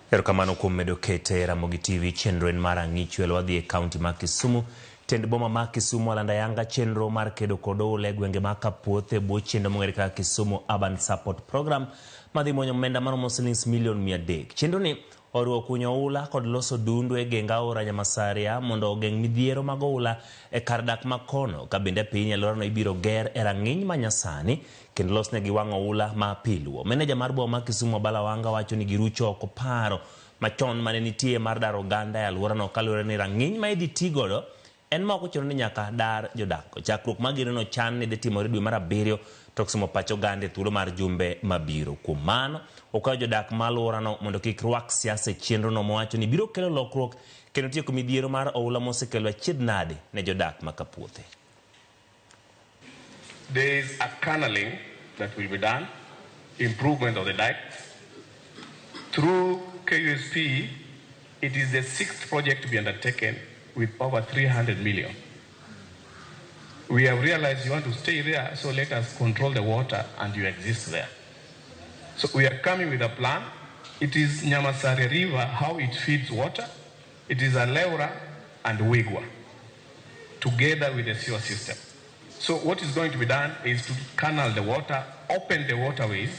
Erokamano kuom medo kete Ramogi TV chenro en mar ang'ichwel wadhi e kaunti ma Kisumu. Tend boma ma Kisumu alanda yanga chenro mar kedo kod oula e gwenge ma Kapuoth e bwo chenro mong'ere kaka Kisumu Urban Support Program madhi muonyo omenda maromo silings milion 300. Chenro ni oriwo kunyo oula kod loso dundu e geng aora Nyamasaria mondo ogeng' midhiero mag oula e kar dak ma kono ka bende piny alworano ibiro ger e rang'iny ma nyasani kendo losnegi wang' oula ma piluo. Meneja mar boma ma Kisumu Abala Wanga wacho ni girucho oko paro machon mane nitie mar daro oganda e alworano kaluwore ni rang'iny ma idhi ti godo en ma ok ochuno ni nyaka dar jodak. Chakruok mar gedono chan ni dhi timore dwe mar abiriyo tok somo pach oganda e thuolo mar jumbe mabiro. Kuom mano, okwayo jodak ma alworano mondo kik rwak siasa e chenrono mowacho ni biro kelo lokruok kendo tieko midhiero mar oula mosekelo achiedh nade ne jodak ma Kapuothe. There is a canalling that will be done, improvement of the dikes. Through KUSP, it is the sixth project to be undertaken with over 300 million. We have realized you want to stay there, so let us control the water and you exist there. So we are coming with a plan. It is Nyamasaria River, how it feeds water. It is Aleura and Wigwa, together with the sewer system. So what is going to be done is to canal the water, open the waterways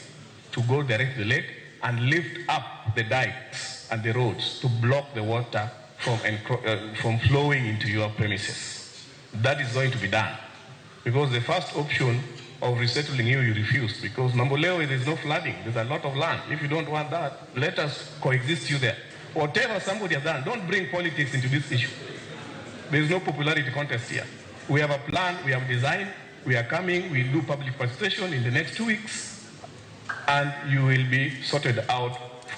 to go direct to the lake, and lift up the dikes and the roads to block the water from flowing into your premises. That is going to be done. Because the first option of resettling you, you refused. Because Mamboleo, there is no flooding. There's a lot of land. If you don't want that, let us coexist you there. Whatever somebody has done, don't bring politics into this issue. There is no popularity contest here. We have a plan, we have designed, we are coming, we do public participation in the next 2 weeks, and you will be sorted out for